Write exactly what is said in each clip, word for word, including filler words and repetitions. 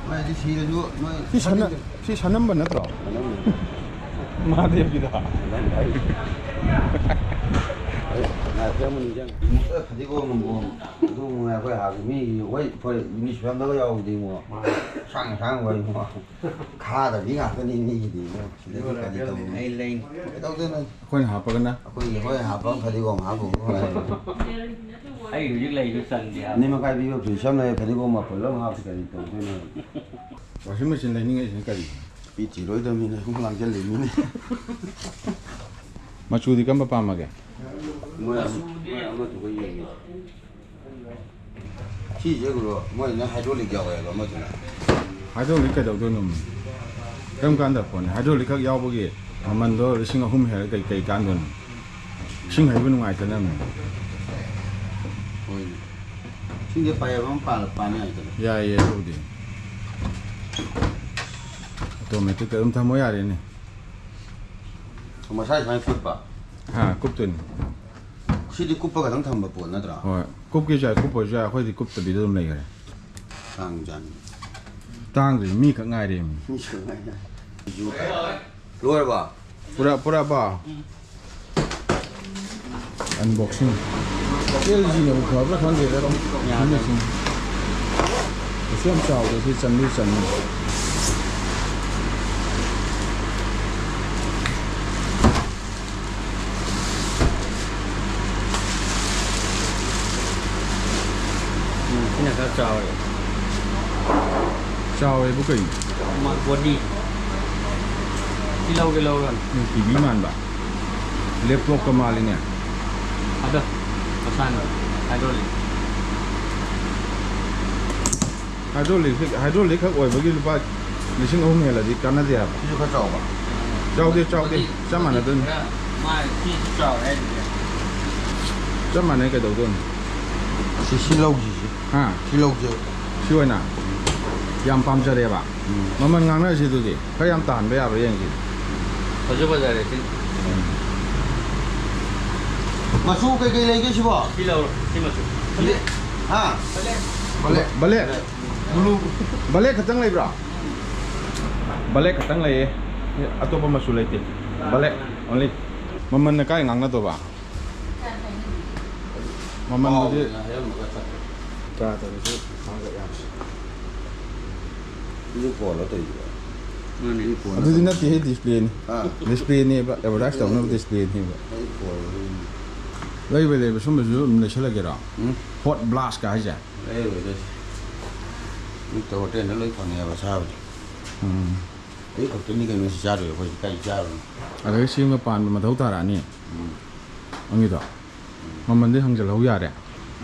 ꯃꯥꯏꯗꯤ ꯁꯤꯔꯁꯨ ꯅꯣꯏ ꯁꯤ ꯁꯅ-, ꯁꯤ ꯁꯅꯝꯕ ꯅꯠꯇ꯭ꯔꯣ? ꯃꯍꯥꯗꯦꯕꯒꯤꯗꯣ? ꯉꯥꯏꯈꯣ, ꯑꯃꯨꯛ ꯅꯤꯡꯁꯤꯡ-, ꯐꯗꯤꯒꯣꯝ ꯅꯨꯡꯒꯣꯝ ꯑꯗꯨ ꯃꯉꯥꯏ ꯑꯩꯈꯣꯏ ꯍꯥꯟꯅ ꯃꯤꯒꯤ ꯍꯣꯏ ꯐꯣꯏ ꯏꯪꯂꯤꯁ ꯐꯤꯂꯝꯗꯒ ꯌꯥꯎꯕꯗꯤ ꯏꯉꯣ꯫ ꯑꯁꯥꯡ ꯑꯁꯥꯡꯕ ꯏꯉꯣ꯫ ꯈꯥꯗꯕꯤ ꯉꯥꯛꯇꯅꯤ ꯃꯤꯒꯤꯗꯤ ꯏꯉꯣ꯫ ꯁꯤꯗꯗꯤ ꯀꯔꯤ ꯇꯧꯔꯨꯅꯤ? ꯑꯩ ꯂꯩ꯫ ꯀꯩꯗꯧꯗꯣꯏꯅꯣ? ꯑꯩꯈꯣꯏꯅ ꯍꯥꯞꯄꯒꯅ? ꯑꯩꯈꯣꯏꯒꯤ ꯍꯣꯏ ꯍꯥꯞꯄ ꯐꯗꯤꯒꯣꯝ ꯍꯥꯞꯄꯨ꯫ ꯑꯩ ꯍꯧꯖꯤꯛ ꯂꯩꯗꯨ ꯆꯟꯗꯦ ꯍꯥꯏꯕ꯫ ꯑꯅꯤ ꯃꯈꯥꯏ ꯄꯤꯕ ꯐ꯭ꯔꯤꯖ ꯑꯃ ꯂꯩ, ꯐꯗꯤꯒꯣꯝ ꯃꯄꯨꯜ ꯑꯃ ꯍꯥꯞꯄ ꯀꯔꯤ ꯇꯧꯗꯣꯏꯅꯣ? ꯋꯥꯁꯤꯡ ꯃꯦꯆꯤꯟ ꯂꯩꯅꯤꯡꯉꯛꯏꯁꯤꯅ ꯀꯔꯤꯒꯤꯅꯣ? ꯅꯨꯄꯤ ꯊꯤꯔꯣꯏꯗꯕꯅꯤꯅ ꯁꯨꯝ ꯂꯥꯡꯁꯤꯜꯂꯤꯃꯤꯅꯦ꯫ ꯃꯆꯨꯗꯤ ꯀꯔꯝꯕ ꯄꯥꯝꯃꯒꯦ? ꯃꯣꯏ ꯑꯃ-, ꯃꯣꯏ ꯑꯃꯗꯨꯒ ꯌꯦꯡꯉꯤ꯫ ꯁꯤꯁꯦ ꯕ꯭ꯔꯣ, ꯃꯣꯏꯅ ꯍꯥꯏꯗ꯭ꯔꯣꯂꯤꯛ ꯌꯥꯎꯋꯦꯕ ꯑꯃꯗꯨꯅ꯫ ꯍꯥꯏꯗ꯭ꯔꯣꯂꯤꯛ ꯀꯩꯗꯧꯗꯣꯏꯅꯣ? ꯀꯔꯝ ꯀꯥꯟꯗ ꯐꯣꯟ ꯍꯥꯏꯗ꯭ꯔꯣꯂꯤꯛ ꯈꯛ ꯌꯥꯎꯕꯒꯤ ꯃꯃꯟꯗꯣ ꯂꯤꯁꯤꯡ ꯑꯍꯨꯝ ꯍꯦꯜꯂ ꯀꯩ, ꯀꯩ ꯀꯥꯟꯗꯣꯏꯅꯣ? ꯏꯁꯤꯡ ꯍꯩꯕ ꯅꯨꯡꯉꯥꯏꯇꯅꯕꯅꯦ꯫ ꯍꯣꯏꯅꯦ꯫ ꯏꯁꯤꯡꯁꯦ ꯄꯥꯏꯞ ꯑꯃ ꯄꯥꯜꯂ ꯄꯥꯟ ꯌꯥꯏꯗꯅ꯫ ꯌꯥꯏꯌꯦ, ꯑꯗꯨꯕꯨꯗꯤ꯫ ꯑꯣꯇꯣꯃꯦꯇꯤꯛꯇ ꯑꯗꯨꯝ ꯊꯝꯃꯣ ꯌꯥꯔꯦꯅꯦ꯫ ꯃꯁꯥꯏ ꯁꯨꯃꯥꯏꯅ ꯀꯨꯞꯄ? ꯍꯥ, ꯀꯨꯞꯇꯣꯏꯅꯤ꯫ ꯁꯤꯗꯤ ꯀꯨꯞꯄ ꯈꯛꯇꯪ ꯊꯝꯕ ꯄꯣꯠ ꯅꯠꯇ꯭ꯔꯥ? ꯍꯣꯏ, ꯀꯨꯞꯀꯦꯁꯨ ꯌꯥꯏ, ꯀꯨꯞꯄꯣꯏꯁꯨ ꯌꯥꯏ, ꯑꯩꯈꯣꯏꯗꯤ ꯀꯨꯞꯇꯕꯤꯗ ꯑꯗꯨꯝ ꯂꯩꯈ꯭ꯔꯦ꯫ ꯇꯥꯡꯖꯥꯠꯅꯤ꯫ ꯇꯥꯡꯗ꯭ꯔꯤ, ꯃꯤ ꯈꯛ ꯉꯥꯏꯔꯦ꯫ ꯃꯤ ꯈꯛ ꯉꯥꯏꯔꯦ꯫ ꯂꯣꯏꯔꯕ? ꯄꯨꯔꯥ, ꯄꯨꯔꯥ ꯕꯥ? ꯎꯝ꯫ ꯑꯟꯕꯣꯛꯁꯤꯡ꯫ ꯑꯦꯜ ꯖꯤꯅꯕꯨ ꯐꯕ꯭ꯔꯥ ꯈꯪꯗꯦꯗ꯫ ꯌꯥꯗꯕꯅꯤ꯫ ꯀꯩꯁꯨ ꯌꯥꯝ ꯆꯥꯎꯗꯦ, ꯁꯤ ꯆꯟꯗꯤ ꯆꯟꯅꯤ꯫ ꯎꯝ, ꯁꯤꯅ ꯈꯔ ꯆꯥꯎꯔꯦ꯫ ꯆꯥꯎꯔꯦꯕꯨ ꯀꯩꯅꯣ? ꯃꯥ ꯕꯣꯗꯤ꯫ ꯁꯤ ꯂꯧꯒꯦ, ꯂꯧꯔꯣꯅꯦ꯫ ꯎꯝ, ꯇꯤ ꯚꯤ ꯃꯥꯟꯕ꯫ ꯂꯦꯞꯇꯣꯞꯀ ꯃꯥꯜꯂꯤꯅꯦ꯫ ꯑꯗꯣ, ꯃꯁꯥꯅ ꯍꯥꯏꯗ꯭ꯔꯣꯂꯤꯛ꯫ ꯍꯥꯏꯗ꯭ꯔꯣꯂꯤꯛ, ꯍꯥꯏꯗ꯭ꯔꯣꯂꯤꯛ ꯈꯛ ꯑꯣꯏꯕꯒꯤ ꯂꯨꯄꯥ ꯂꯤꯁꯤꯡ ꯑꯍꯨꯝ ꯍꯦꯜꯂꯗꯤ ꯀꯥꯟꯅꯗꯦ ꯍꯥꯏꯕ꯫ ꯁꯤꯁꯨ ꯈꯔ ꯆꯥꯎꯕ? ꯆꯥꯎꯗꯦ, ꯆꯥꯎꯗꯦ꯫ ꯆꯞ ꯃꯥꯟꯅꯗꯣꯏꯅꯤ꯫ ꯈꯔ ꯃꯥ ꯁꯤꯁꯨ ꯆꯥꯎꯔꯦ ꯍꯥꯏꯗꯨꯗꯤ꯫ ꯆꯞ ꯃꯥꯟꯅꯩ, ꯀꯩꯗꯧꯗꯣꯏꯅꯣ? ꯁꯤ, ꯁꯤ ꯂꯧꯁꯤꯁꯦ꯫ ꯍꯥ? ꯁꯤ ꯂꯧꯁꯦ꯫ ꯁꯤ ꯑꯣꯏꯅ? ꯌꯥꯝ ꯄꯥꯝꯖꯔꯦꯕ꯫ ꯎꯝ꯫ ꯃꯃꯜ ꯉꯥꯡꯅꯔꯁꯤ ꯑꯗꯨꯗꯤ꯫ ꯈꯔ ꯌꯥꯝ ꯇꯥꯍꯟꯕ ꯌꯥꯕ꯭ꯔꯥ ꯌꯦꯡꯁꯤ꯫ ꯐꯖ ꯐꯖꯔꯦ ꯁꯤ꯫ ꯃꯆꯨ ꯀꯩꯀꯩ ꯂꯩꯒꯦ ꯁꯤꯕꯣ? ꯁꯤ ꯂꯧꯔꯣ, ꯁꯤ ꯃꯆꯨ꯫ ꯍꯥ? ꯕ꯭ꯂꯦꯛ꯫ ꯕ꯭ꯂꯦꯛ꯫ ꯕ꯭ꯂꯦꯛ ꯈꯛꯇꯪ ꯂꯩꯕ꯭ꯔꯣ? ꯕ꯭ꯂꯦꯛ ꯈꯛꯇꯪ ꯂꯩꯌꯦ, ꯑꯇꯣꯞꯄ ꯃꯆꯨ ꯂꯩꯇꯦ꯫ Black only. ꯃꯃꯜꯅ ꯀꯥꯏ ꯉꯥꯡꯅꯗꯧꯕ? ꯃꯃꯜꯕꯨꯗꯤ ꯀꯥꯎꯗꯅ ꯍꯥꯏꯔꯝꯃꯒ ꯆꯠꯈ꯭ꯔꯦ꯫ ꯇꯔꯥ ꯇꯔꯨꯛꯁꯨ ꯊꯥꯡꯒꯠ ꯌꯥꯕꯁꯦ꯫ ꯁꯤꯁꯨ ꯐꯣꯟꯂꯣ ꯇꯧꯔꯤꯁꯤꯕꯣ? ꯃꯥꯅꯦ꯫ ꯁꯤ ꯐꯣꯟ ꯑꯗꯨꯗꯤ ꯅꯠꯇꯦꯍꯦ, ꯗꯤꯁꯄ꯭ꯂꯦꯅꯤ꯫ ꯑꯥ꯫ ꯗꯤꯁꯄ꯭ꯂꯦꯅꯦꯕ, ꯑꯦꯗꯚꯔꯇꯥꯏꯁ ꯇꯧꯅꯕ ꯗꯤꯁꯄ꯭ꯂꯦꯅꯦꯕ꯫ ꯑꯩ ꯐꯣꯟ ꯑꯗꯨꯝ ꯂꯩꯕ ꯂꯩꯕ ꯁꯨꯝꯕꯁꯨ ꯑꯗꯨꯝ ꯂꯩꯁꯜꯂꯒꯦꯔꯣ? ꯎꯝ꯫ ꯍꯣꯠ ꯕ꯭ꯂꯥꯁꯀ ꯍꯥꯏꯁꯦ? ꯂꯩꯔꯣꯏꯗ ꯁꯤ꯫ ꯃꯤ ꯍꯣꯇꯦꯜꯗ ꯂꯣꯏ ꯐꯪꯉꯦꯕ ꯆꯥꯕꯗꯤ꯫ ꯎꯝ꯫ ꯑꯌꯨꯛ ꯈꯛꯇꯅꯤ ꯀꯩꯅꯣ ꯁꯤ ꯆꯥꯗꯣꯏ, ꯑꯩꯈꯣꯏꯗꯤ ꯀꯥꯏ ꯆꯥꯔꯨꯅꯤ? ꯑꯗꯒꯤ ꯁꯦꯝꯕ ꯄꯥꯟꯕ ꯃꯊꯧ ꯇꯥꯔꯛꯑꯅꯤ꯫ ꯎꯝ꯫ ꯅꯪꯒꯤꯗꯣ꯫ ꯎꯝ꯫ ꯃꯃꯜꯗꯤ ꯍꯪꯖꯜꯍꯧ ꯌꯥꯔꯦ꯫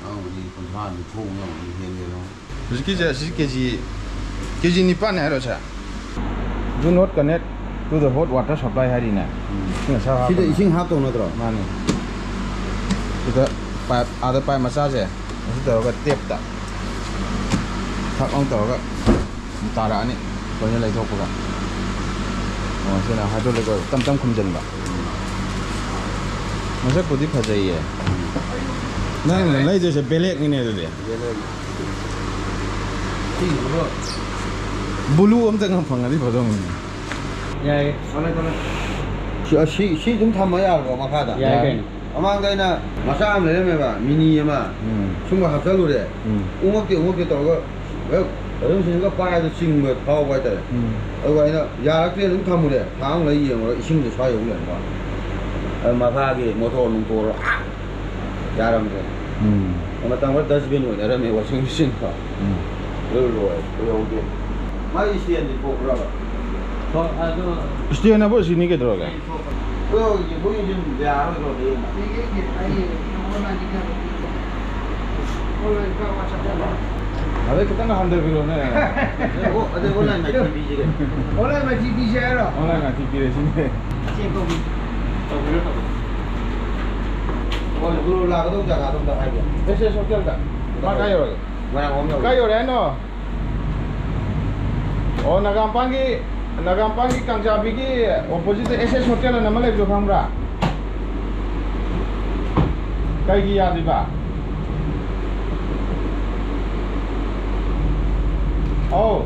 ꯅꯪꯕꯨꯗꯤ ꯀꯨꯟꯊ꯭ꯔꯥ ꯅꯤꯐꯨ ꯃꯨꯛ ꯌꯧꯔꯝꯒꯅꯤ ꯍꯦꯟꯒꯦꯔꯣ? ꯍꯧꯖꯤꯛꯀꯤꯁꯦ, ꯑꯁꯤ ꯀꯦ ꯖꯤ, ꯀꯦ ꯖꯤ ꯅꯤꯄꯥꯟꯅꯦ ꯍꯥꯏꯔꯣ ꯁꯦ? Do not connect to the hot water supply ꯍꯥꯏꯔꯤꯅꯦ꯫ ꯎꯝ꯫ ꯁꯤꯅ ꯁꯥ ꯁꯤꯗ ꯍꯥꯞꯄꯅꯦ꯫ ꯏꯁꯤꯡ ꯍꯥꯞꯇꯧ ꯅꯠꯇ꯭ꯔꯣ? ꯃꯥꯅꯤ꯫ ꯁꯤꯗ ꯄꯥꯏꯞ, ꯑꯥꯗ ꯄꯥꯏꯞ ꯃꯆꯥꯁꯦ ꯑꯁꯤ ꯇꯧꯔꯒ ꯇꯦꯞꯇ ꯊꯛ ꯑꯃ ꯇꯧꯔꯒ ꯇꯥꯔꯛꯑꯅꯤ꯫ ꯂꯣꯏꯅ ꯂꯩꯊꯣꯛꯄꯒ꯫ ꯑꯣ, ꯁꯤꯅ ꯍꯥꯏꯗ꯭ꯔꯣꯂꯤꯛ ꯑꯣꯏꯕ, ꯇꯞ ꯇꯞ ꯈꯨꯝꯖꯤꯟꯕ꯫ ꯃꯁꯛꯄꯨꯗꯤ ꯐꯖꯩꯌꯦ꯫ ꯅꯪꯅ ꯂꯩꯗꯣꯏꯁꯦ ꯕꯦꯂꯦꯛꯅꯤꯅꯦ ꯑꯗꯨꯗꯤ꯫ ꯕꯦꯂꯦꯛ꯫ ꯁꯤꯁꯤꯕꯣ꯫ ꯕ꯭ꯂꯨ ꯑꯝꯇꯪꯒ ꯐꯪꯉꯗꯤ ꯐꯗꯧꯅꯤ꯫ ꯌꯥꯏꯌꯦ꯫ ꯊꯣꯛꯂꯛꯑꯦ, ꯊꯣꯛꯂꯛꯑꯦ꯫ ꯁꯤ, ꯁꯤ, ꯁꯤ ꯑꯗꯨꯝ ꯊꯝꯕ ꯌꯥꯔꯕꯣ ꯃꯈꯥꯗ? ꯌꯥꯏ ꯌꯥꯏ꯫ ꯀꯩꯅꯣ꯫ ꯃꯃꯥꯡꯗ ꯑꯩꯅ ꯃꯆꯥ ꯑꯃ ꯂꯩꯔꯝꯃꯦꯕ, ꯃꯤꯅꯤ ꯑꯃ꯫ ꯎꯝ꯫ ꯁꯨꯝꯕ ꯍꯥꯞꯆꯜꯂꯨꯔꯦ꯫ ꯎꯝ꯫ ꯎꯪꯉꯛꯇꯦ, ꯎꯪꯉꯛꯇꯦ ꯇꯧꯔꯒ ꯍꯦꯛ ꯑꯗꯨꯝ ꯁꯤꯗꯒ ꯄꯥꯏꯕꯗ ꯆꯤꯡꯕ ꯐꯥꯎꯕ ꯍꯥꯏꯇꯥꯔꯦ꯫ ꯎꯝ꯫ ꯑꯗꯨꯒ ꯑꯩꯅ ꯌꯥꯔꯛꯇ꯭ꯔꯦꯅ ꯑꯗꯨꯝ ꯊꯝꯃꯨꯔꯦ꯫ ꯊꯥ ꯑꯃꯨꯛ ꯂꯩ ꯌꯦꯡꯉꯨꯔꯒ ꯏꯁꯤꯡꯁꯦ ꯁ꯭ꯋꯥꯏ ꯌꯧ ꯂꯩꯔꯝꯕ꯫ ꯑꯗꯨ ꯃꯈꯥꯒꯤ ꯃꯣꯇꯣꯔ ꯅꯨꯡꯇꯣꯔ ꯑꯥ ꯌꯥꯔꯝꯗ꯭ꯔꯦ꯫ ꯎꯝ꯫ ꯃꯇꯝ ꯈꯔ dustbin ꯑꯣꯏꯅꯔꯝꯃꯦ washing machine ꯗꯣ꯫ ꯎꯝ꯫ ꯑꯗꯨ ꯂꯣꯏꯔꯦ, ꯀꯨꯏꯍꯧꯗꯦ꯫ ꯃꯥꯒꯤ stand ꯗꯤ ꯊꯣꯛꯄ꯭ꯔꯕ? ꯍꯣꯏ, ꯑꯗꯨ stand ꯑꯕꯨ ꯑꯁꯤꯅꯤ ꯀꯩꯗꯧꯔꯒꯦ? ꯊꯣꯛꯄꯅꯤ꯫ ꯑꯗꯣ ꯌꯦꯡꯊꯣꯛ ꯌꯦꯡꯁꯤꯟ ꯌꯥꯔꯔꯣꯏꯗ꯭ꯔꯣ ꯑꯗꯨ ꯌꯦꯡꯉꯣ? ꯑꯗꯩ ꯈꯤꯇꯪ ꯍꯟꯊꯕꯤꯔꯣꯅꯦ꯫ ꯑꯗꯩ ꯑꯣ-, ꯑꯗꯩ online ꯃꯥꯏꯊꯤ ꯄꯤꯁꯤꯔꯦ꯫ Online ꯃꯥꯏꯊꯤ ꯄꯤꯁꯦ ꯍꯥꯏꯔꯣ? Online ꯃꯥꯏꯊꯤ ꯄꯤꯔꯦ ꯁꯤꯅꯦ꯫ ꯆꯦꯛ ꯇꯧꯕꯤ-, ꯇꯧꯕꯤꯔꯣ, ꯇꯧꯕꯤꯔꯣ꯫ ꯍꯣꯏ, ꯒꯨꯔꯨ ꯂꯥꯛꯀꯗꯧꯕ ꯖꯒꯥꯗꯣ ꯑꯝꯇ ꯍꯥꯏꯕꯤꯌꯨ꯫ S S Hotel ꯗ꯫ ꯃꯥ ꯀꯥꯏ ꯌꯧꯔꯒꯦ? ꯃꯣꯏꯔꯥꯡꯈꯣꯝ ꯌꯧꯔꯦ꯫ ꯀꯥꯏ ꯌꯧꯔꯦ ꯍꯥꯏꯅꯣ? ꯑꯣ, ꯅꯒꯥꯝꯄꯥꯟꯒꯤ, ꯅꯒꯥꯝꯄꯥꯟꯒꯤ ꯀꯥꯡꯖꯥꯕꯤꯒꯤ opposite ꯇ S S Hotel ꯑꯅ ꯑꯃ ꯂꯩꯕꯗꯣ ꯈꯪꯕ꯭ꯔꯥ? ꯀꯩꯒꯤ ꯌꯥꯗ꯭ꯔꯤꯕ? ꯑꯧ꯫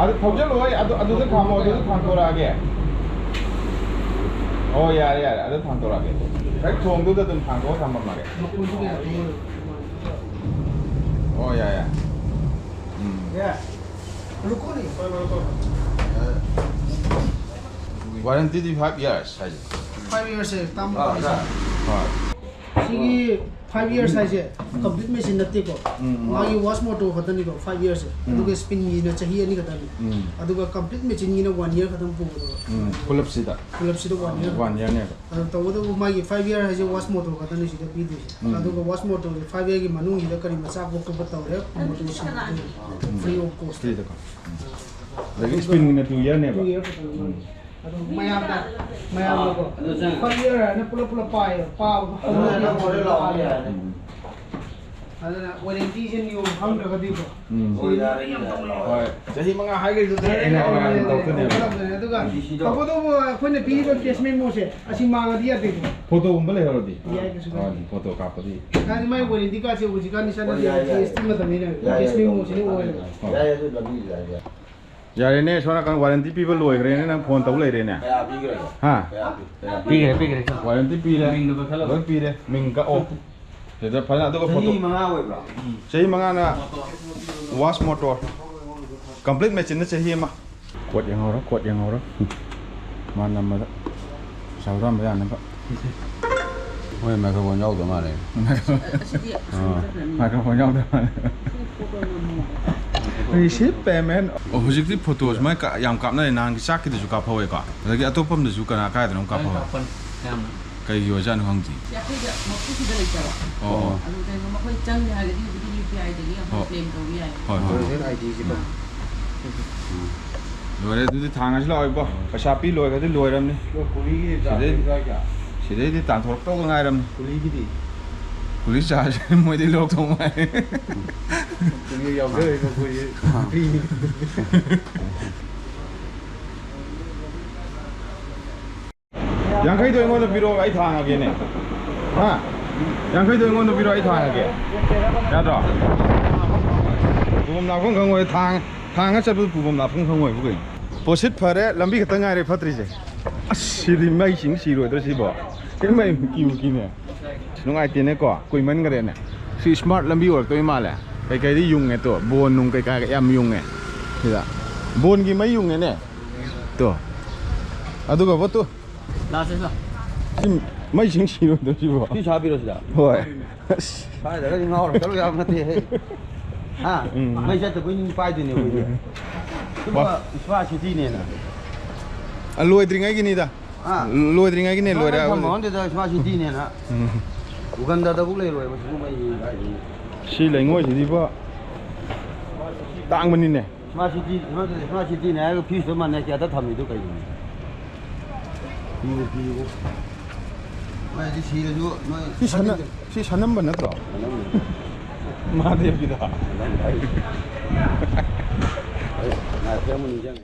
ꯑꯗꯨ ꯊꯧꯖꯜꯂꯣꯏ, ꯑꯗꯨ, ꯑꯗꯨꯗ ꯈꯥꯝꯃꯣ, ꯑꯗꯨꯗ ꯊꯥꯡꯇꯣꯔꯛꯑꯒꯦ꯫ ꯑꯣ, ꯌꯥꯔꯦ, ꯌꯥꯔꯦ, ꯑꯗꯨ ꯊꯥꯡꯇꯣꯔꯛꯑꯒꯦ꯫ ꯍꯦꯛ ꯊꯣꯡꯗꯨꯗ ꯑꯗꯨꯝ ꯊꯥꯡꯇꯣꯛꯑ ꯊꯝꯃꯝꯃꯒꯦ꯫ ꯑꯣ, ꯌꯥꯏ, ꯌꯥꯏ꯫ ꯎꯝ꯫ Warranty ꯗꯤ five years ꯍꯥꯏꯁꯦ꯫ Five years ꯁꯦ ꯇꯥꯃꯣ꯫ ꯑꯥ, ꯁꯥꯔ꯫ ꯍꯣꯏ꯫ ꯁꯤꯒꯤ five years ꯍꯥꯏꯁꯦ complete machine ꯅꯠꯇꯦꯀꯣ꯫ ꯎꯝ, ꯎꯝ꯫ ꯃꯥꯒꯤ wash motor ꯈꯛꯇꯅꯤꯀꯣ five years ꯁꯦ꯫ ꯎꯝ꯫ ꯑꯗꯨꯒ spin ꯒꯤꯅ ꯆꯍꯤ ꯑꯅꯤ ꯈꯛꯇꯅꯤ꯫ ꯎꯝ꯫ ꯑꯗꯨꯒ complete machine ꯒꯤꯅ one year ꯈꯛꯇꯪ ꯄꯨꯒꯗꯕ꯫ ꯎꯝ, ꯄꯨꯂꯞꯁꯤꯗ? ꯄꯨꯂꯞꯁꯤꯗ one year ꯈꯛꯇꯪ꯫ One year ꯅꯦꯕ꯫ ꯑꯗꯣ ꯇꯧꯕꯇꯕꯨ ꯃꯥꯒꯤ five year ꯍꯥꯏꯁꯦ wash motor ꯈꯛꯇꯅꯤ ꯁꯤꯗ ꯄꯤꯗꯣꯏꯁꯦ꯫ ꯎꯝ꯫ ꯑꯗꯨꯒ wash motor ꯁꯦ five year ꯒꯤ ꯃꯅꯨꯡꯁꯤꯗ ꯀꯔꯤ ꯃꯆꯥ ꯀꯣꯛꯊꯣꯛꯄ ꯇꯧꯔꯦ, motor ꯁꯤꯟꯅꯗꯣꯏꯅꯤ꯫ Um. Free of cost꯫ Free ꯗꯀꯣ꯫ ꯎꯝ꯫ ꯑꯗꯒꯤ ꯑꯗꯨꯒ spin ꯒꯤꯅ two year ꯅꯦꯕ? Two year ꯈꯛꯇꯪ꯫ ꯎꯝ꯫ ꯑꯗꯨ ꯃꯌꯥꯝꯅ, ꯃꯌꯥꯝꯅꯀꯣ, ꯑꯗꯨ ꯆꯪꯉꯦ꯫ Five year ꯍꯥꯏꯅ ꯄꯨꯂꯞ ꯄꯨꯂꯞ ꯄꯥꯏꯌꯦꯕ꯫ ꯄꯥꯕ ꯑꯗꯨ ꯅꯪ ꯍꯣꯔꯦꯟ ꯂꯥꯛꯑꯣ ꯌꯥꯔꯅꯤ꯫ ꯎꯝ꯫ ꯑꯗꯨꯅ warranty ꯁꯦ ꯅꯤꯌꯣꯝ ꯈꯪꯗ꯭ꯔꯒꯗꯤꯀꯣ꯫ ꯎꯝ꯫ ꯍꯣꯏ, ꯌꯥꯔꯦ, ꯌꯥꯔꯦ, ꯂꯥꯛꯑꯣ꯫ ꯍꯣꯏ꯫ ꯆꯍꯤ ꯃꯉꯥ ꯍꯥꯏꯈ꯭ꯔꯤꯗꯨꯗꯤ ꯑꯩꯅ ꯍꯣꯏ, ꯍꯣꯏ, ꯍꯣꯏ, ꯇꯧꯗꯣꯏꯅꯦꯕ꯫ ꯇꯧꯗꯣꯏꯅꯦ꯫ ꯑꯗꯨꯒ ꯎꯝ꯫ ꯇꯧꯕꯇꯕꯨ ꯑꯩꯈꯣꯏꯅ ꯄꯤꯔꯤꯕ case memo ꯁꯦ ꯑꯁꯤ ꯃꯥꯡꯉꯗꯤ ꯌꯥꯗꯦꯀꯣ꯫ Photo ꯒꯨꯝꯕ ꯂꯩꯍꯧꯔꯗꯤ? ꯌꯥꯏ, ꯀꯩꯁꯨ ꯀꯥꯏꯗꯦ꯫ ꯍꯣꯏ, photo ꯀꯥꯞꯄꯗꯤ꯫ ꯍꯥꯏꯗꯤ ꯃꯥꯏ warranty card ꯁꯦ ꯍꯧꯖꯤꯛꯀꯥꯟꯗꯤ ꯆꯠꯅꯗꯦ, ꯍꯣꯏ, ꯌꯥꯏ, ꯌꯥꯏ꯫ G S T ꯃꯇꯝꯅꯤꯅ ꯌꯥꯏ, ꯌꯥꯏ, case memo ꯁꯤꯅ ꯑꯣꯏꯔꯦꯕ꯫ ꯍꯣꯏ꯫ ꯌꯥꯏ, ꯑꯗꯨ ꯂꯝꯕꯤ ꯌꯥꯏ, ꯌꯥꯏ꯫ ꯌꯥꯔꯦꯅꯦ, ꯁꯣꯝ ꯅꯥꯀꯟ warranty ꯄꯤꯕ ꯂꯣꯏꯈ꯭ꯔꯦꯅꯦ, ꯅꯪ phone ꯇꯧ ꯂꯩꯔꯦꯅꯦ꯫ ꯀꯌꯥ ꯄꯤꯈ꯭ꯔꯒꯦ? ꯍꯥ? ꯀꯌꯥ ꯄꯤ-, ꯀꯌꯥ ꯄꯤ-, ꯄꯤꯈ꯭ꯔꯦ, ꯄꯤꯈ꯭ꯔꯦ꯫ Warranty ꯄꯤꯔꯦ꯫ ꯃꯤꯡꯗꯣ ꯀꯛꯊꯠꯂꯣ꯫ ꯂꯣꯏ ꯄꯤꯔꯦ꯫ ꯃꯤꯡ ꯀꯛꯑꯣ꯫ ꯁꯤꯗ ꯐꯖꯅ, ꯑꯗꯨꯒ ꯆꯍꯤ photo꯫ ꯃꯉꯥ ꯑꯣꯏꯕ꯭ꯔꯣ? ꯆꯍꯤ ꯃꯉꯥꯅ wash motor꯫ Complete machine ꯅ ꯆꯍꯤ ꯑꯃ꯫ Code ꯌꯦꯡꯍꯧꯔꯣ, code ꯌꯦꯡꯍꯧꯔꯣ꯫ ꯃꯥ ꯅꯝꯕꯗ ꯄꯩꯁꯥ ꯍꯨꯔꯥꯟꯕ ꯌꯥꯅꯕ꯫ ꯃꯣꯏ microphone ꯌꯥꯎꯗ ꯃꯥꯜꯂꯦ꯫ ꯑꯁꯤꯗꯤ ꯑꯥ, ꯁꯨꯝ ꯆꯠꯈ꯭ꯔꯅꯤ꯫ Microphone ꯌꯥꯎꯗ ꯃꯥꯜꯂꯦ꯫ ꯁꯤ photo ꯅꯝꯃꯣ꯫ Receive payment꯫ ꯑꯣ, ꯍꯧꯖꯤꯛꯇꯤ photo ꯁꯨꯃꯥꯏꯅ ꯀ-, ꯌꯥꯝ ꯀꯥꯞꯅꯔꯦ꯫ ꯅꯍꯥꯟꯒꯤ ꯆꯥꯛꯀꯤꯗꯨꯁꯨ ꯀꯥꯞꯍꯧꯋꯦꯀꯣ꯫ ꯑꯗꯒꯤ ꯑꯇꯣꯞꯄ ꯑꯃꯗꯁꯨ ꯀꯅꯥ, ꯀꯥꯏꯗꯅꯣ ꯑꯃ ꯀꯥꯞꯍꯧꯋꯦ꯫ ꯀꯥꯞꯄꯅꯤ, ꯌꯥꯝꯅ꯫ ꯀꯩꯒꯤ ꯑꯣꯏꯖꯥꯠꯅꯣ ꯈꯪꯗꯦ꯫ ꯁꯤ ꯑꯩꯈꯣꯏꯗ ꯃꯄꯨꯁꯤꯗ ꯂꯩꯇꯕ꯫ ꯑꯣ꯫ ꯑꯗꯨ ꯀꯩꯒꯨꯝꯕ ꯑꯩꯈꯣꯏ ꯆꯪꯒꯦ ꯍꯥꯏꯔꯒꯗꯤ ꯍꯧꯖꯤꯛꯀꯤ U P I ꯗꯒꯤ ꯑꯩꯈꯣꯏ ꯑꯣ꯫ Claim ꯇꯧꯕ ꯌꯥꯏ꯫ ꯍꯣꯏ, ꯍꯣꯏ, ꯍꯣꯏ꯫ Original ID ꯁꯤꯀꯣ꯫ ꯎꯝ꯫ ꯂꯣꯏꯔꯦ, ꯑꯗꯨꯗꯤ ꯊꯥꯡꯉꯁꯤ ꯂꯥꯛꯑꯣ ꯏꯕꯣ꯫ ꯄꯩꯁꯥ ꯄꯤ ꯂꯣꯏꯈ꯭ꯔꯗꯤ ꯂꯣꯏꯔꯝꯅꯤ꯫ ꯀꯨꯂꯤꯒꯤ ꯁꯤꯗꯩ-, ꯆꯥꯔꯖ ꯀꯌꯥ? ꯁꯤꯗꯩꯗꯤ ꯇꯥꯟꯊꯣꯔꯛꯇꯧꯗ ꯉꯥꯏꯔꯝꯅꯤ꯫ ꯀꯨꯂꯤꯒꯤꯗꯤ? ꯀꯨꯂꯤ ꯆꯥꯔꯖ ꯃꯣꯏꯗꯩ ꯂꯧꯔꯛꯇꯧ ꯉꯥꯏꯔꯦ꯫ ꯀꯨꯂꯤ ꯌꯥꯎꯖꯔꯣꯏ ꯑꯩꯈꯣꯏꯁꯦ꯫ ꯑꯥ꯫ Free ꯅꯤ꯫ ꯌꯥꯡꯈꯩꯗꯣ ꯑꯩꯉꯣꯟꯗ ꯄꯤꯔꯛꯑꯣ, ꯑꯩ ꯊꯥꯡꯉꯒꯦꯅꯦ꯫ ꯍꯥ? ꯌꯥꯡꯈꯩꯗꯣ ꯑꯩꯉꯣꯟꯗ ꯄꯤꯔꯛꯑꯣ, ꯑꯩ ꯊꯥꯡꯉꯒꯦ꯫ ꯌꯥꯗ꯭ꯔꯣ? ꯂꯥꯛꯐꯝ ꯈꯪꯉꯣꯏ, ꯊꯥꯡ, ꯊꯥꯡꯒ ꯆꯠꯄꯗ ꯄꯨꯐꯝ ꯂꯥꯛꯐꯝ ꯈꯪꯉꯣꯏꯕ ꯀꯩꯅꯣ꯫ ꯄꯣꯠꯁꯤꯠ ꯐꯔꯦ, ꯂꯝꯕꯤ ꯈꯛꯇ ꯉꯥꯏꯔꯦ ꯐꯠꯇ꯭ꯔꯤꯁꯦ꯫ ꯑꯁ, ꯁꯤꯗꯤ ꯃꯩꯁꯤꯡ ꯁꯤꯔꯣꯏꯗ꯭ꯔꯣ ꯁꯤꯕꯣ? ꯏꯃꯩ, ꯀꯤꯕꯨ ꯀꯤꯅꯦ꯫ ꯅꯨꯡꯉꯥꯏꯇꯦꯅꯦꯀꯣ, ꯀꯨꯏꯃꯟꯈ꯭ꯔꯦꯅꯦ꯫ ꯁꯤ ꯁ꯭ꯃꯥꯔꯠ ꯂꯝꯕꯤ ꯑꯣꯏꯔꯛꯇꯣꯏ ꯃꯥꯜꯂꯦ꯫ ꯀꯩꯀꯩꯗꯤ ꯌꯨꯡꯉꯦ ꯇꯣ, ꯕꯣꯟ ꯅꯨꯡ ꯀꯩꯀꯥ ꯌꯥꯝ ꯌꯨꯡꯉꯦ ꯁꯤꯗ꯫ ꯕꯣꯟꯒꯤ ꯃꯩ ꯌꯨꯡꯉꯦꯅꯦ ꯇꯣ꯫ ꯑꯗꯨꯒ ꯄꯣꯠꯇꯨ ꯂꯥꯁ ꯁꯤ ꯃꯩꯁꯤꯡ ꯁꯤꯔꯣꯏꯗ꯭ꯔꯣ ꯁꯤꯕꯣ? ꯁꯤ ꯁꯥꯕꯤꯔꯣ ꯁꯤꯗ꯫ ꯍꯣꯏ꯫ ꯑꯁ꯫ ꯁ꯭ꯋꯥꯏꯗꯒꯗꯤ ꯉꯥꯎꯔ ꯆꯠꯂꯨ ꯌꯥꯕ ꯅꯠꯇꯦꯍꯦ꯫ ꯍꯥ? ꯎꯝ꯫ ꯃꯩ ꯆꯠꯇꯕꯩ ꯅꯤꯡ ꯄꯥꯏꯗꯣꯏꯅꯦ ꯑꯩꯈꯣꯏꯗꯤ꯫ ꯁꯤꯕꯨ ꯋꯥ꯫ ꯁ꯭ꯃꯥꯔꯠ ꯁꯤꯇꯤꯅꯦꯅ꯫ ꯑ, ꯂꯣꯏꯗ꯭ꯔꯤꯉꯩꯒꯤꯅꯤꯗ꯫ ꯍꯥ? ꯂꯣꯏꯗ꯭ꯔꯤꯉꯩꯒꯤꯅꯦ, ꯂꯣꯏꯔꯦ ꯊꯝꯃꯣ ꯍꯥꯏꯕꯨꯗꯤ꯫ ꯈꯪꯗꯦꯗ, ꯁ꯭ꯃꯥꯔꯠ ꯁꯤꯇꯤꯅꯦꯅ꯫ ꯎꯝ꯫ ꯎꯒꯟꯗꯥꯗꯕꯨꯛ ꯂꯩꯔꯣꯏꯕ ꯁꯤꯒꯨꯝꯕ ꯌꯦꯡ ꯀꯥꯏꯗꯩꯅꯣ꯫ ꯁꯤ ꯂꯩꯉꯣꯏꯁꯤꯗꯤꯕꯣ ꯇꯥꯡꯕꯅꯤꯅꯦ꯫ ꯁ꯭ꯃꯥꯔꯠ ꯁꯤꯇꯤ, ꯁ꯭ꯃꯥꯔꯠ, ꯁ꯭ꯃꯥꯔꯠ ꯁꯤꯇꯤꯅꯦ ꯍꯥꯏꯔꯒ ꯐ꯭ꯌꯨꯁꯇꯣ ꯃꯥꯟꯅ ꯀꯌꯥꯗ ꯊꯝꯃꯤꯗꯣ ꯀꯩꯒꯤꯅꯣ? ꯐꯤꯕꯨ ꯐꯤꯕꯨ꯫ ꯃꯥꯏꯗꯤ ꯁꯤꯔꯁꯨ ꯅꯣꯏ ꯁꯤ ꯁꯅ-, ꯁꯤ ꯁꯅꯝꯕ ꯅꯠꯇ꯭ꯔꯣ? ꯁꯅꯝꯕ꯫ ꯃꯍꯥꯗꯦꯕꯒꯤꯗꯣ? ꯁꯅꯝꯕ ꯍꯥꯏ-, ꯑꯩ ꯉꯥꯏꯈꯣ ꯑꯃꯨꯛ ꯅꯤꯡꯁꯤꯡꯉꯦ꯫